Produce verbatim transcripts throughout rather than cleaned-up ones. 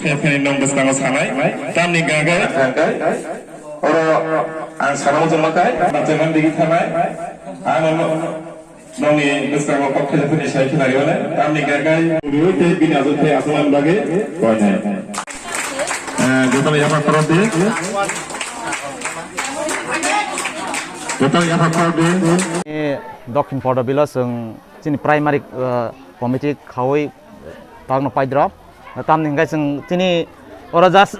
Phani nong bwskango sanai, tamni gagai. Oro ang sana muchung makai, bachaman digi thanai. Ang no, nongni bwskango kok khele phani sai khina riwale, tamni gagai. Uriwi te bini ajo te asaman bage, koinai. Eh, jotono yapha khorok di. Jotono yapha khorok di. Dokhin Porda Bilo chwng chini primary, eh, committee khaui bagno paidrop. Tamni hingke chwng chini oro just,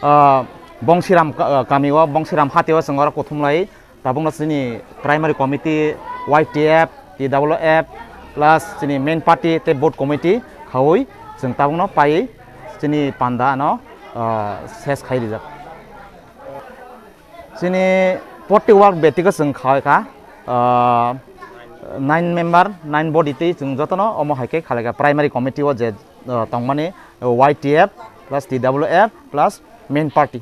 ah, Bongsiram ka-, ah, kami o, Bongsiram hati o chwng oro kuthum lai. Tabukno chini primary committee, Y T F, T W F, plus chini main party tei board committee khaui chwng tabukno pai chini panda ano, ah, ses khai rijak. Chini forty work betiko chwng kha kha, ah, nine member, nine body tei chwng jotono omo hai khe khalai kha primary committee o je, ah, tongmani Y T F plus T W F plus main party.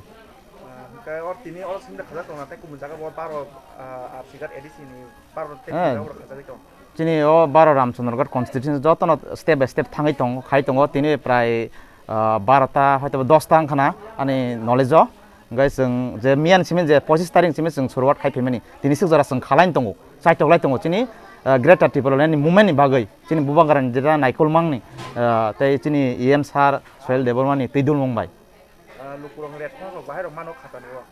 Ah, hwnkhe o tini oro simi khajak tongna tei kubun jaga bo baro, ah, R C card A D C ni baro tei Eh. kubun jaga bo khajagwi tong. Chini o baro Ramchandraghat constituency jotono step by step thangwi tongo, khai tongo. Tini prai, ah, baro ta hoito dos ta wngkha na ani knowledge o. Hingke chwng je miyani simi je pochis tarik simi chwng suruwat khai phaimani. Tini swk jora chwng khalai tongo, chaitok lai tongo chini, ah, Greater Tipraland ni movement ni bagwi. Chini Bubagra ni jeta naikolmang ni, ah, tei chini E M sir Soil Debbarma ni twi dulmung bai. Ah, lukurok ni response rok bahai rok mano khatani o.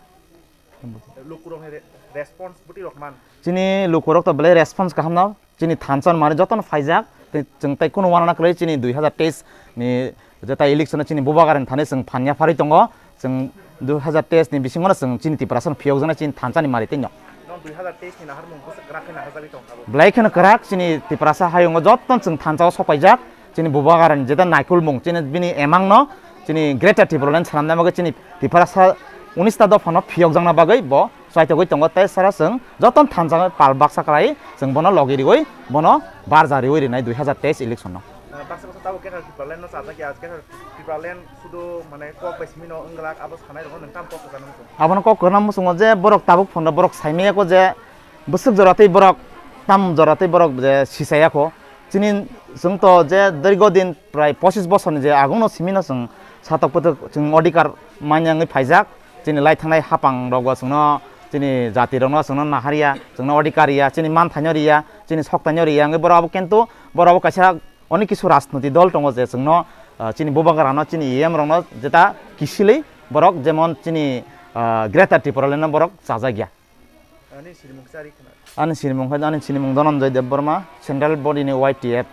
Lukurok ni re-, response bwtwi rok man. Chini lukurok to belai response kaham no. Chini thansa ni manwi jotono phaijak. Tei chwng tei kunu uanana kwlwi chini dui hazar teis ni jeta election o chini Bubagra ni thani chwng phanya pharwi tongo. Chwng dui hazar teis ni bisingo no chwng chini Tiprasa no phiyokjaknai chini thansa ni mari tei no. Nwng dui hazar teis ni naharmung bwswk kwrak khe naharjagwi tong abo. Belai kheno kwrak chini Tiprasa hayungo joto chwng thansa o sopaijak. Chini Bubagra ni jeta naikolmung, chini bini emang no, chini Greater Tipraland swnamna bagwi chini Tiprasa unis ta dopha no phiyokjakna bagwi bo chaitogwi tongo, tei sara chwng joto thansa pal baksa kwlai chwng bono logi riwi bono barja riwi rinai dui hazar teis election no. Ah, baksa baksa tabuk Greater Tipraland no chajak ya, Greater Tipraland sudu mane kok bai simi no wngwlak, abo sanai rokno nwng tamo kok kwchangma muchungo? Abono kok kwchangma muchungo je borok tabuk phone rok borok saimaya kho je bwswk jora tei borok, tam jora tei borok je sichaya kho. Chini chwng to je dirgo din prai pochis bosorni je agungno simi no chwng satok pwtwk chwng odhikar manya wngwi phaijak. Chini lai thangnai hapang rokbo chwngno, chini jati rokno chwngno nahar ya, chwngno odhikar ya, chini manthaino ri ya, chini soktaino ri ya wngwi borok abo kintu borok abo kaisa onek kisu rajniti dol tongo je chwngno, ah, chini Bubagrano, chini E M rokno jeta kisilwi borok jemon chini, ah, Greater Tipraland no borok chajak ya. Ani sinimung kisa ri khna. Ani sinimung khe, ani sinimung Dhananjay Debbarma, Central Body ni Y T F.